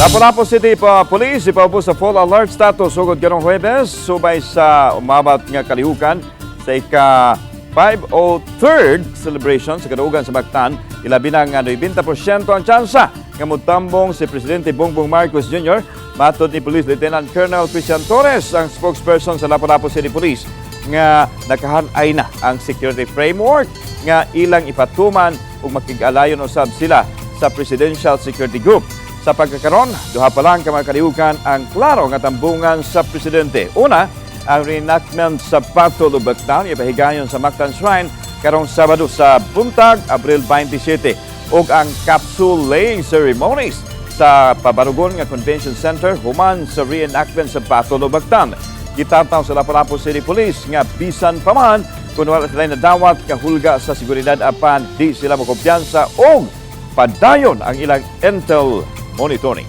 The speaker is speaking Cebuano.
Lapu-Lapu City pa Police ipaubos sa full alert status sugod karong Huwebes subay sa umabat nga kalihukan sa ika 503rd celebration sa kadaugan sa Mactan. Ilabi na nga 90% ang tsansa nga mutambong si Presidente Bongbong Marcos Jr. Matod ni Police Lieutenant Colonel Christian Torres, ang spokesperson sa Lapu-Lapu City Police, nga nakahanay na ang security framework nga ilang ipatuman ug makig-alayon usab sila sa Presidential Security Group. Sa pagkakaron, duha pa lang ka mga kalihukan ang klaro nga tambungan sa presidente. Una, ang reenactment sa Battle of Mactan ipahigayon sa Mactan Shrine karong Sabado sa buntag, Abril 27, ug ang capsule laying ceremonies sa Pabarugon nga Convention Center human sa reenactment sa Battle of Mactan. Gitataw sa Lapu-Lapu City Police nga bisan pa man kung wala sila nadawat kahulga sa seguridad, apan di sila makumpiyansa og padayon ang ilang intel monitoring.